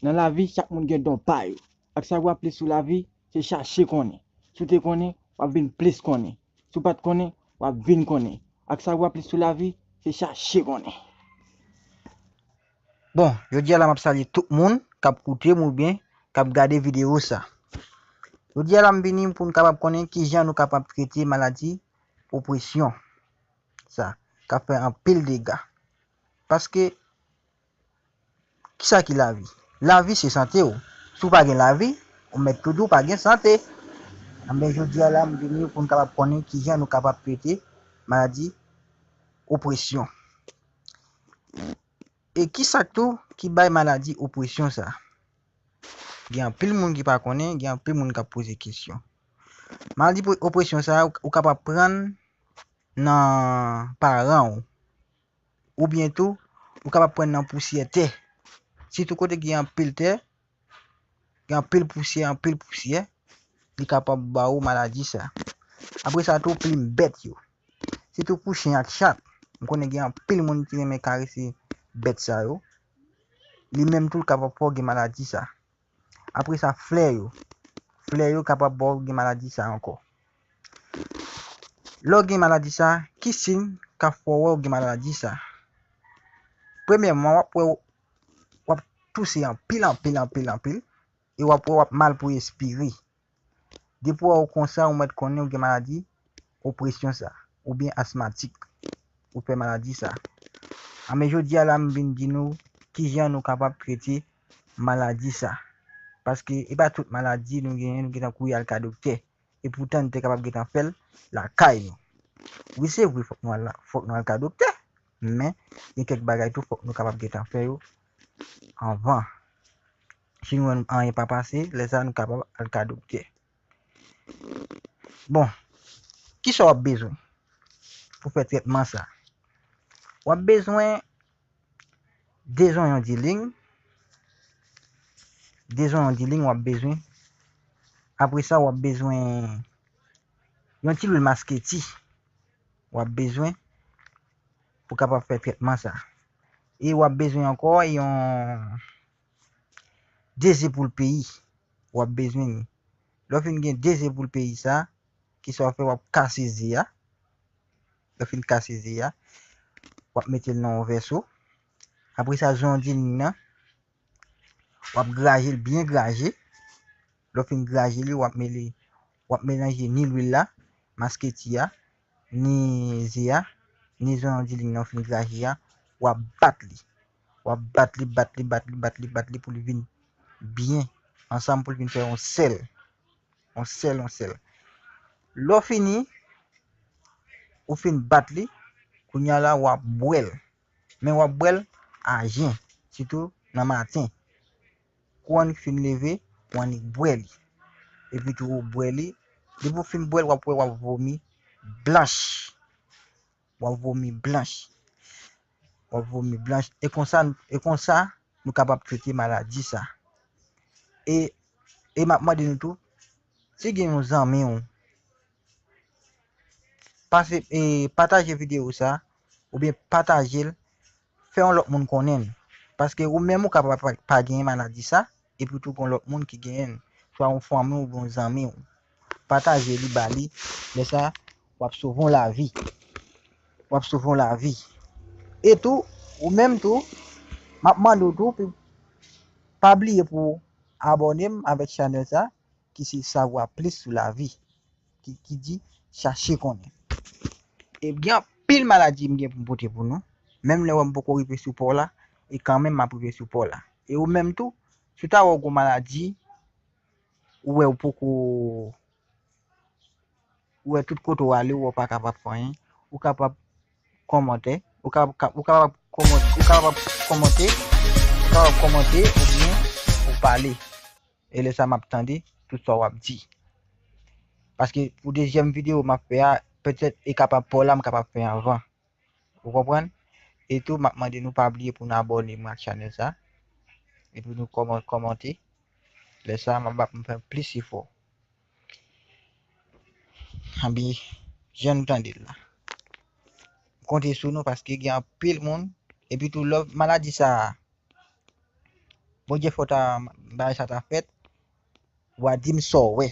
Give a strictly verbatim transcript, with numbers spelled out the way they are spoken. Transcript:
Nan lavi, chak moun gen don pa yo. Ak sa w ap plis sou lavi, se chache konnen. Si w te konnen, w ap vin plis konnen. Si w pa t konnen, w ap vin konnen. Ak sa w ap plis sou lavi, se chache konnen. Bon, jodi a la m ap salye tout moun k ap koute m oubyen k ap gade videyo sa. Jodi a la m vini pou n kapab konnen kijan nou kapab trete maladi opresyon sa k ap fè anpil dega. Paske, kisa ki lavi? Lavi se sante w. Si w pa gen lavi, ou mèt tou di w pa gen sante. Anben, jodi a la, m vini pou n kapab konnen kijan nou kapab trete maladi opresyon. E kisa tou ki bay maladi opresyon sa? Gen anpil moun ki pa konnen, gen anpil moun k ap poze kesyon. Maladi opresyon sa, ou kapab pran nan paran w. Oubyen tou, ou kapab pran nan pousyè tè. Sitou kote gen anpil tè, gen anpil pousyè, anpil pousyè, li kapab ba ou maladi sa. Apre sa tou, plim bèt yo. Sitou pou chen ak chat. M konnen gen anpil moun ki renmen karese bèt sa yo. Li menm tou, l kapab fè w gen maladi sa. Apre sa, flè yo. Flè yo kapab ba w gen maladi sa ankò. Lè w gen maladi sa, ki siy k ap fè w wè w gen maladi sa? Premyèman, w ap wè w ap touse anpil, anpil, anpil, anpil, e w ap wè w ap mal pou respire. Depi w wè w konsa, ou mèt konnen w gen maladi opresyon sa, oubyen asmatik, ou fè maladi sa. Anben, jodi a la, m vin di nou kijan nou kapab trete maladi sa. Paske e pa tout maladi nou genyen, nou gentan kouri al ka doktè. E poutan, nou te kapab gentan fè l lakay nou. Wi, se vre, fòk nou al, fòk nou al ka doktè. Men, gen kèk bagay tou, fòk nou kapab gentan fè yo anvan. Si nou wè anyen pa pase, lè sa a, nou kapab al ka doktè. Bon, kisa w ap bezwen pou fè trètman sa? W ap bezwen de zonyon diling. De zonyon diling w ap bezwen. Apre sa, w ap bezwen yon ti lwil masketi. W ap bezwen pou kapab fè trètman sa. E w ap bezwen ankò yon de ze poul peyi. W ap bezwen li. Lè w fin gen de ze poul peyi sa, kisa w ap fè? W ap kase ze a. Lè w fin kase ze a, w ap mete l nan yon vèso. Apre sa, zonyon diling nan, w ap graje l byen graje. Lè w fin graje li, w ap mele, w ap melanje ni lwil la, masketi a, ni ze a, ni zonyon diling nan w fin graje a, w ap bat li. W ap bat li, bat li, bat li, bat li, bat li pou li vin byen ansanm, pou li vin fè yon sèl. Yon sèl, yon sèl. Lè w fini, ou fin bat li, kounye a la, w ap bwè l. Men w ap bwè l a jen, sitou nan maten. Kou w annik fin leve, w annik bwè li. Epi tou ou bwè li. Depi w fin bwè l, w ap wè w ap vomi blanch. W ap vomi blanch. W ap vomi blanch. E konsa, e konsa, nou kapab trete maladi sa. E, e m ap mande nou tou, si gen yon zanmi w, pase, e, pataje videyo sa, oubyen pataje l, fè yon lòt moun konnen l. Paske ou menm ou kapab pa, pa genyen maladi sa, epi tou gen lòt moun ki genyen l, swa yon fanmi w oubyen yon zanmi w. Pataje li ba li, lè sa, w ap sove yon lavi. W ap sove yon lavi. E tou, ou menm tou, m ap mande w tou, pou, pa bliye pou abòne m avèk chanèl sa, ki se Savwa Plis sou Lavi, ki, ki di chache konnen. E gen anpil maladi m gen pou m pote pou nou. Menm lè w wè m poko rive sou pa w la, e kanmenm m ap rive sou pa w la. E ou menm tou, si w ta wè w gon maladi, ou wè w poko, ou wè tout kote w ale, ou wè w pa kapab fè anyen, ou kapab kòmante, ou ka, ka, ou kapab kòmante, ou kapab kòmante, ou kapab kòmante oubyen ou pale. E lè sa m ap tande tout sa w ap di. Paske pou dezyèm videyo m ap fè a, petèt e kapab pa w la m kapab fè anvan. Ou konprann? E tou, m ap mande nou pa bliye pou nou abòne mwen ak chanèl sa. Epi nou kòman-, kòmante. Lè sa, m ap, m ap fè plis efò. Anben, jan nou tande l la. M konte sou nou paske gen anpil moun. Epi tou, lè maladi sa a, Bondye fè w ta, bagay sa ta fèt. W a di m sa w wè.